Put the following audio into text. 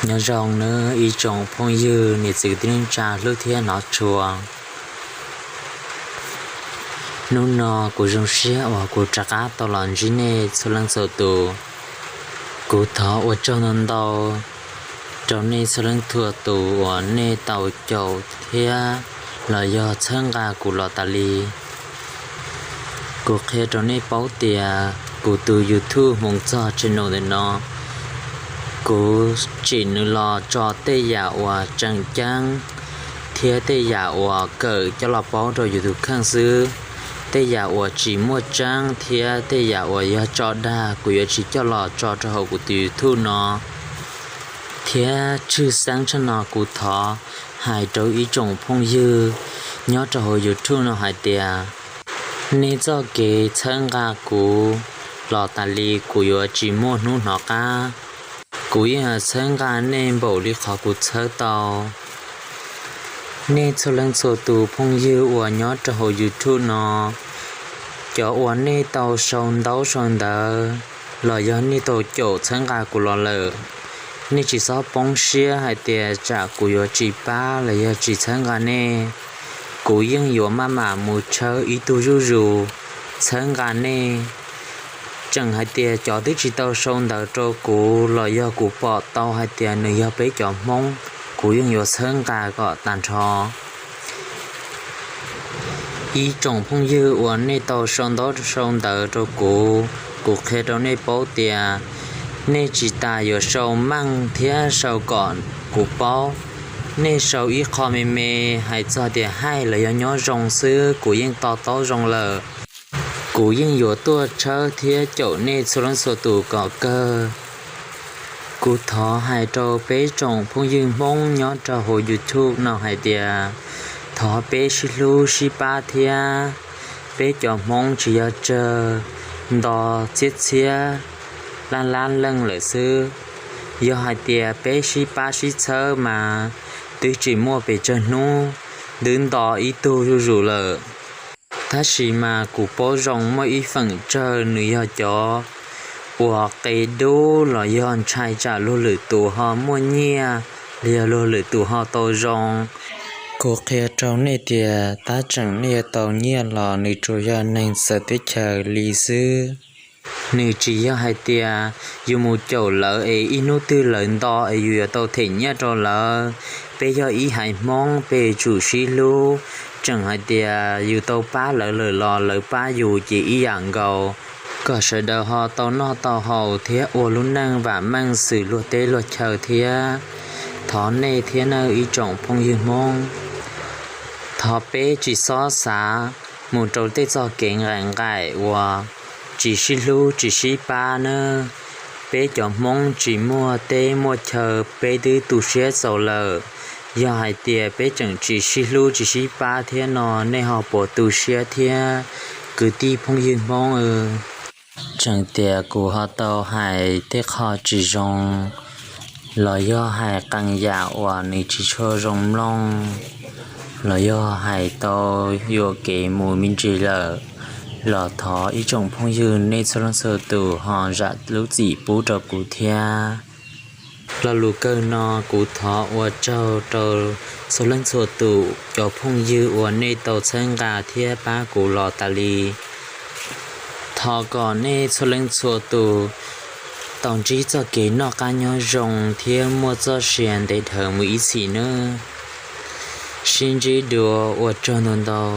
Nyob zoo nawb ib tsoom phooj ywg niam txiv kwv tij neej tsa hlub thiab hnov tshua. Hnub no kuv zoo siab uas kuv rov qab tau los ntsib nej txhua leej txhua tus. Kuv thov ua tsaug ntau ntau rau nej txhua leej txhua tus uas nej tau caum thiab los yog txhawb nqa kuv los tas li. Kuv qhia rau nej paub tias kuv tus YouTube Hmoov Txog channel ntawm no, kuv tsim nws los tso tej yam uas tseem ceeb thiab tej yam uas kawm coj los paub rau yus tus kheej xwb. Tej yam uas tsis muaj tseeb thiab tej yam uas yog tso dag kuv yuav tsis coj los tso rau hauv kuv tus YouTube no. Thiab tshwj xeeb tshaj no kuv thov hais rau ib tsoom phooj ywg nyob rau hauv YouTube no hais tias, nej txoj kev txhawb nqa kuv los tas li kuv yuav tsis muaj hnub hnov qab. Kuv yeej yuav txhawb nqa nej npaum li qhov kuv txhawb tau. Nej txhua leej txhua tus phooj ywg uas nyob rau hauv YouTube no, cov uas nej tau sau ntaub sau ntawv los yog nej tau caum txhawb nqa kuv los lawm, nej tsis txhob poob siab hais tias tsam kuv yuav tsis pab los yog tsis txhawb nqa nej. Kuv yeej yuav maj mam mus tshawb ib tug zuj zus txhawb nqa nej. Tseem hais tias cov twb tsis tau sau ntawv rau kuv los yog kuv pom tau hais tias nws yog peb cov Hmoob, kuv yeej yuav txhawb nqa kom tag nrho. Ib tsoom phooj ywg uas nej tau sau ntaub sau ntawv rau kuv, kuv qhia rau nej paub tias nej tsis tas yuav sau meej thiab sau kom kuv paub. Nej sau ib qho me me hais txog tias haij los yog nyob zoo xwb kuv yeej to taub zoo lawm. Kuv yeej yuav tuaj tshawb thiab caum nej txhua leej txhua tus kom kawg. Kuv thov hais rau peb tsoom phooj ywg Hmoob nyob rau hauv YouTube no hais tias, thov peb sib hlub sib pab thiab. Peb cov Hmoob tsis yog tsawg nto txhiab txhiab lab lab leej lawm xwb. Yog hais tias peb sib pab sib txhawb mas twb tsis muaj pes tsawg hnub twb nto ib tug zuj zus lawm. Tab sis mas kuv paub zoo muaj ib feem tsawg nws yog cov uas qe dub los yog ntshai tsam luag lwm tus ho muaj nyiaj los yog luag lwm tus ho tau zoo. Kuv qhia rau nej tias tab tseem nej yuav tau nyiaj los nws tsuas yog neeg txawv teb chaws li xwb. Nws tsis yog hais tias yus mus caum lawv es ib hnub twg lawv nto es yus yuav tau them nyiaj rau lawv. Peb yog ib haiv Hmoob peb tsum sib hlub. Tseem hais tias yus tau pab lawv lawm los lawv pab yus ces ib yam nkaus, kom sawv daws ho tau noj tau haus thiab ua lub neej vam meej xws luag teb luag chaw thiab. Thov nej thiab nawb ib tsoom phooj ywg Hmoob, thov peb tsis txhob xav mus rau tej txoj kev nqaim nqaim uas tsis sib hlub tsis sib pab nawb. Peb cov Hmoob tsis muaj teb muaj chaw peb twb tu siab txaus lawm. Yog hais tias peb tseem tsis sib hlub tsis sib pab thiab no nej ho puas tu siab thiab kwv tij phooj ywg Hmoob? Tseem tias kuv ho tau hais tej qho tsis zoo los yog hais qee yam uas nws tsis tshua zoo mloog los yog hais tau yuam kev mus me ntsis lawm los thov ib tsoom phooj ywg nej txhua leej txhua tus ho zam lub txim pub rau kuv thiab. Lo lus kawg no kuv thov ua tsaug rau txhua leej txhua tus cov phooj ywg uas nej tau txhawb nqa thiab pab kuv los tas li. Thov kom nej txhua leej txhua tus tau ntsib txoj kev noj qab nyob zoo thiab muaj txoj sia ntev dhawv mus ib txhis nawb. Sib ntsib dua, ua tsaug ntau ntau.